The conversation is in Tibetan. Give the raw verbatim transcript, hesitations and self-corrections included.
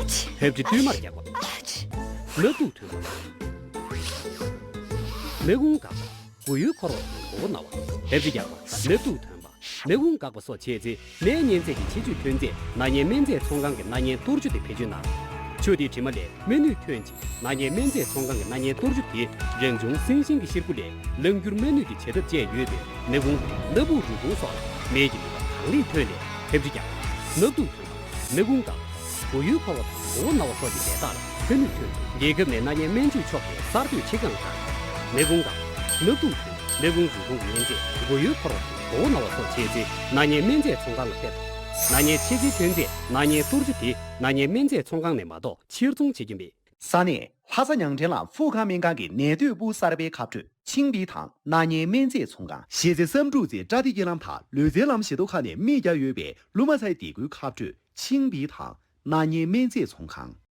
ཕེབས་རི་བསྟུད་མར་རྒྱག་པ། སྣབས་སྡུག་ཐོན་པ། སྨན་ཁུང་འགག་པ། མགོ་ཡུ་འཁོར་བ་དང་མགོ་བོ་ན་བ། ཕེབས་རི་རྒྱག་པ། སྣབས་སྡུག་ཐོན་པ། སྨན་ཁུང་འགག་པ་སོགས་བྱས་ཚེ། ནད་ཉེན་ཚད་ཀྱི་ཆེ་ཆུང་ཐོན་ཚེ། ན་ཉེན་སྨན་རྫས་ཚོང་ཁང་གི་སྣ་བརྙན་གཏོར་ཆུ་དེ་བེད་སྤྱོད་གནང་རོགས། ཆུ་དེའི་དྲི་མ་ལས་སྨན་ནུས་ཐོན་ཅིང་། ན་ཉེན་སྨན་རྫས་ཚོང་ཁང་གི་སྣ་བརྙན་གཏོར་ཆུ་དེ་རང་བྱུང་སྲན་ཞེན་གྱི་གཤེར་ཁུ་ལས་རླངས་འགྱུར་སྨན་ནུས་ཀྱི་བྱེད་ཐབས་བཅས་ཡོད་པས། སྨན་ཁུང་དེ་སྣ་བུག་རུས་ཁུང་སོགས་ལ་ནད་ཀྱི་ནུས་པ་གང་ལེགས་ཐོན་ནས་ཕེབས་རི་རྒྱག་པ། སྣབས་སྡུག་ཐོན་པ། སྨན་ཁུང་འགག་པ། མགོ་ཡུ་འཁོར་བ་དང་མགོ་བོ་ན་བ་སོགས་ཀྱི་ནད་རྟགས་ལ་ཕན་ནུས་ཐོན་ཐུབ། རྒྱལ་ཁབ་ནས་སྣ་ཉེན་སྨན་བཅོས་ཕྱོགས་ཀྱི་གསར་གཏོད་ཆེད་བསྐྱངས་དང་། སྨན་ཁུང་འགག་པ། སྣབས་སྡུག་ཐོན་པ། སྨན་ཁུང་རུས་ཁུང་གི་ཉེན་ཚད། མགོ་ཡུ་འཁོར་བ་དང་མགོ་བོ་ན་བ་སོགས་བྱས་ཚེ། སྣ་ཉེན་སྨན་རྫས་ཚོང་ཁང་ལ་ཕེབས་དང་། ན་ཉེན་ཆེ་ཆེ་ཐོན་ཚེ། སྣ་བརྙན་གཏོར་ཆུ་དེ་སྣ་ཉེན་སྨན་རྫས་ཚོང་ཁང་ནས་མ་གཏོགས་ཕྱིར་ཚོང་བྱེད་ཀྱི་མེད། ས་གནས་ལྷ་ས་ཉང་བྲན་ལ་ཧྥུའུ་ཁང་སྨན་ཁང་གི་ནད་སྟོབས་པུའུ་གསར་པའི་ཁ་སྤྲོད་ཆིང་པི་དང་སྣ་ཉེན་སྨན་རྫས་ཚོང་ཁང་། གཞིས་རྩེ་བསམ་གྲུབ་རྩེ་བཀྲ་ཏི་དགེ་ལམ་དང་ལུས་རྩལ་ལམ་བཞི་མདོ་ཁ་ནས་མིག་རྒྱག་ཡོད་པའི་ལུ་མ་ཚའི་སྡེ་ཁུལ་ཁ་སྤྲོད་ཆིང་པི་དང་སྣ་ཉེན་སྨན་རྫས་ཚོང་ཁང་།